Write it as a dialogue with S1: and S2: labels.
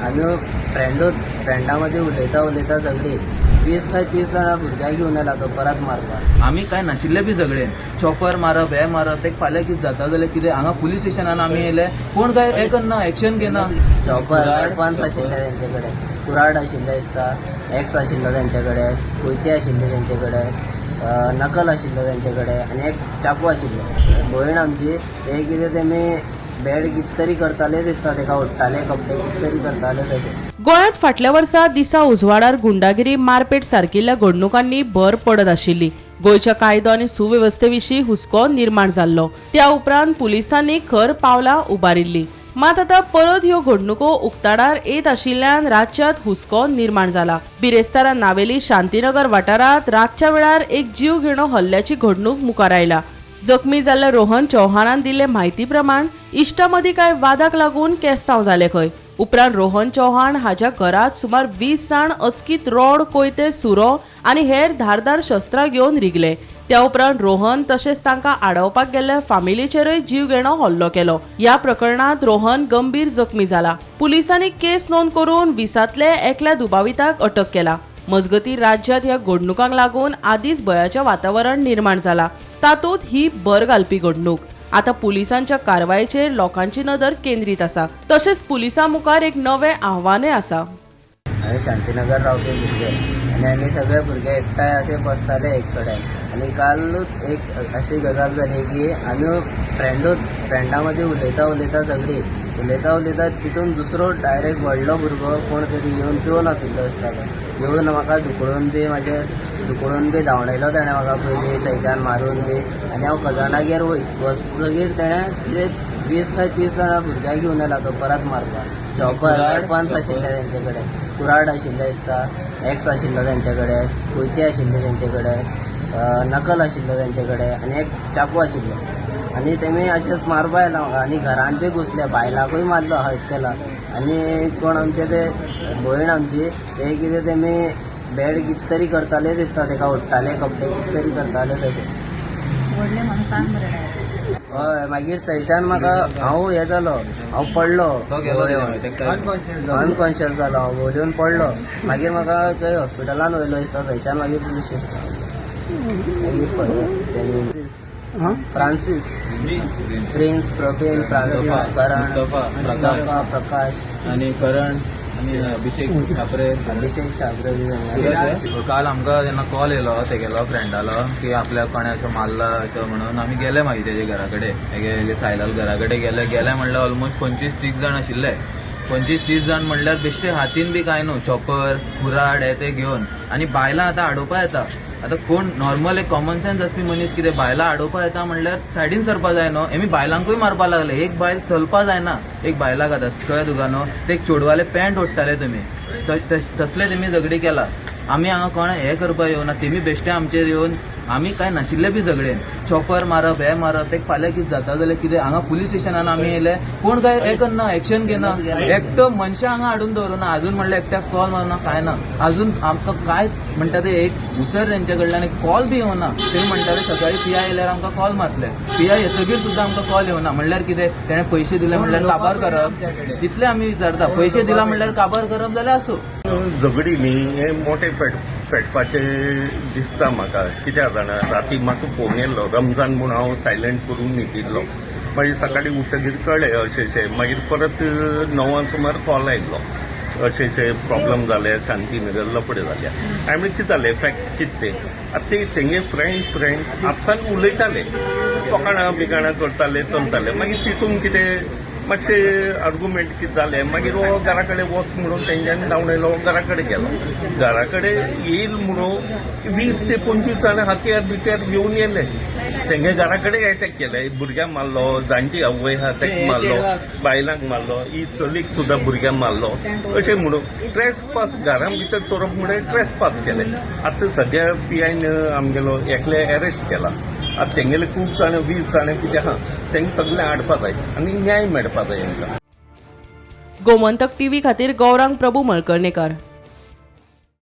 S1: आमी फ्रेंडूच फ्रेंडा मदीं उलयता उलयता सगळीं 20 काय 30 जाणां भुरग्यांक घेवन येयला तो परत मारपाक.
S2: आमी काय नाशिल्ले बी झगडेन चॉपर मारप हे मारप तेक फाल्यां कितें जाता जाल्यार कितें हांगा पुलीस स्टेशनान आमी येयले कोण काय हें करना एक्शन घेना.
S1: चॉपर वेपन्स आशिल्ले तेंचे कडेन, कुराड आशिल्ले दिसता, एक्स आशिल्लो तेंचे कडेन, कोयते आशिल्ले तेंचे कडेन, नकल आशिल्लो तेंचे कडेन आनी एक चाकू आशिल्लो. भयण आमची ते कितें तेमी बॅड कितें तरी करताले दिसता, तेका ओडटाले कपडे कितें तरी करताले तशें.
S3: गोंयांत फाटल्या वर्सा दिसा उजवाडार गुंडागिरी मारपेट सारकिल्ल्या घडणुकांनी भर पडत आशिल्ली. गोंयच्या कायदो आनी सुवेवस्थे विशीं हुस्को निर्माण जाल्लो. त्या उपरांत पुलिसांनी खर पावलां उबारिल्लीं. मात आतां परत ह्यो घडणुको उक्ताडार येत आशिल्ल्यान राज्यांत हुस्को निर्माण जाला. बिरेस्तारा नावेली शांतीनगर वाठारांत रातच्या वेळार एक जीवघेणो हल्ल्याची घडणूक मुखार आयला. जखमी जाल्ल्या रोहन चौहानान दिल्ले म्हायती प्रमाण इश्टा मदीं कांय वादाक लागून केस्तांव जालें खंय. उपरांत रोहन चौहान हाच्या घरांत सुमार 20 जाण अचकीत रोड, कोयते, सुरो आनी हेर धारदार शस्त्रां घेवन रिगले. त्या उपरांत रोहन तशेंच तांकां आडावपाक गेल्ल्या फामिलीचेरय जीवघेणो हल्लो केलो. ह्या प्रकरणांत रोहन गंभीर जखमी जाला. पुलिसांनी केस नोंद करून 20तले एकल्या दुबाविताक अटक केला. मजगतीं राज्यांत ह्या घडणुकांक लागून आदींच भंयाचें वातावरण निर्माण जाला. तातूंत ही भर घालपी घडणूक. आतां पुलिसांच्या कारवायेचेर लोकांची नदर केंद्रीत आसा. तशेंच पुलिसां मुखार एक नवें आव्हानय आसा.
S1: आमी शांतीनगर रावपी भुरगे आनी आमी सगळे भुरगे एकठांय अशे बसताले एक कडेन आनी कालूच एक अशी गजाल जाली की आमी फ्रेंडूच फ्रेंडा मदीं उलयता उलयता सगळीं उलयता उलयता तितून दुसरो डायरेक्ट व्हडलो भुरगो कोण तरी येवन पिवन आशिल्लो दिसता तो येवन म्हाका धुकळून बी म्हाजे धुकळून बी धांवडायलो तेणें म्हाका पयलीं थंयच्यान मारून बी आनी हांव कजनागेर वचतगीर तेणें कितें 20 काय 30 जाणां भुरग्यांक घेवन येयला तो परत मारपाक. चॉपर वेपन्स आशिल्ले तेंचे कडेन, कुराड आशिल्ले दिसता, एक्स आशिल्लो तेंचे कडेन, कोयते आशिल्ले तेंचे कडेन, नकल आशिल्लो तेंचे कडेन आनी एक चाकू आशिल्लो. आनी तेमी अशेंच मारपा आयला म्हाका आनी घरान बी घुसले, बायलाकूय मारलो, हर्ट केला. आनी कोण आमचे ते भयण आमची ते कितें तेमी बॅड कितें तरी करताले दिसता, तेका ओडटाले कपडे कितें तरी करताले तशें. हय, मागीर थंयच्यान म्हाका हांव हें जालो, हांव पडलो, अनकॉन्शियस जालो, हांव घोवलेवन पडलो. मागीर म्हाका थंय हॉस्पिटलान व्हयलो दिसता, थंयच्यान मागीर पुलीस स्टेशन मागीर तेमी फ्रांसीस प्रिन्स प्रवीण फ्रांसीस करण मुस्तफा प्रकाश
S2: आनी करण आनी अभिषेक छापरे.
S1: अभिषेक शाबरे.
S2: काल आमकां जेन्ना कॉल येयलो तेगेलो फ्रेंडालो की आपल्याक कोणें असो मारला असो म्हणून, आमी गेले मागीर तेजे घरा कडेन, तेगे सायलाल घरा कडेन गेले. गेले म्हणल्यार ऑलमोस्ट 25-30 जाण आशिल्ले. 25-30 जाण म्हणल्यार बेश्टे हातीन बी कांय न्हू, चॉपर कुराड हे ते घेवन. आनी बायलां आतां आडोवपा येता. आतां कोण नॉर्मल एक कॉमन सेन्स आसपी मनीस कितें बायलां आडोवपा येता म्हणल्यार सायडीन सरपा जाय न्हू. हेमी बायलांकूय मारपा लागले. एक बायल चलपा जायना एक बायलाक आतां कळ्ळें तुका न्हू. ते एक चेडवाले पॅन्ट ओडटाले तुमी, तसले तेमी झगडी केला. आमी हांगा कोण हें करपा येवना, तेमी बेश्टे आमचेर येवन आमी कांय नाशिल्ले बी झगडेन चॉपर मारप हे मारप. तेक फाल्यां कितें जाता जाल्यार कितें हांगा पुलीस स्टेशनान आमी येयले कोण काय हें करना एक्शन घेना. एकटो मनशां हांगा हाडून दवरुना अजून, म्हणल्यार एकट्याक कॉल मारना कांय ना. अजून आमकां काय म्हणटा ते एक उतर तेंच्या कडल्यान एक कॉल बी येवना. तेमी म्हणटाले सकाळी पी I येयल्यार आमकां कॉल मारतले. पी I येतगीर सुद्दां आमकां कॉल येवना म्हणल्यार कितें? तेणें पयशे दिले म्हणल्यार काबार करप? तितले आमी विचारता, पयशे दिला म्हणल्यार काबार करप जाल्यार आसूं.
S4: झगडी न्ही हें मोठें पेटपाचें दिसता म्हाका. कित्याक जाणा, राती म्हाका फोन येयल्लो रमजान म्हूण, हांव सायलंट करून न्हिदिल्लो. मागीर सकाळीं उठ्ठगीर कळ्ळें अशें अशें. मागीर परत 9 सुमार कॉल आयिल्लो, अशें अशें प्रॉब्लम जाले शांतीनगर, लफडे जाले. हांवें म्हणलें कितें जालें, फॅक्ट कितें तें. आतां ते तेंगे फ्रेंड फ्रेंड आपसान उलयताले, फकाणां बिकाणां करताले, चलताले. मागीर तितून कितें मातशें आर्गुमेंट कितें जालें. मागीर हो घरा कडेन वच म्हणून तेंच्यांनी धांवडायलो. घरा कडेन गेलो. घरा कडेन येयल म्हणून 20 ते 25 जाणां हत्यार बित्यार घेवन येयले. तेंगे घरा कडेन एटॅक केले. भुरग्यांक मारलो, जाणटी आवय आहा ताका मारलो, बायलांक मारलो, ही चलीक सुद्दां भुरग्यांक मारलो. अशें म्हणून ट्रेस पास, घरां भितर सोरप म्हणून ट्रेस पास केले. आतां सद्या पी आयन आमगेलो एकले एरेस्ट केला. आतां तेंगेले खूब जाणां, 20 जाणां कितें आहा, तेंकां सगळें हाडपा जाय आनी न्याय मेळपा जाय हेंकां.
S3: गोमंतक टीव्ही खातीर गौरांग प्रभू मळकर्णेकर.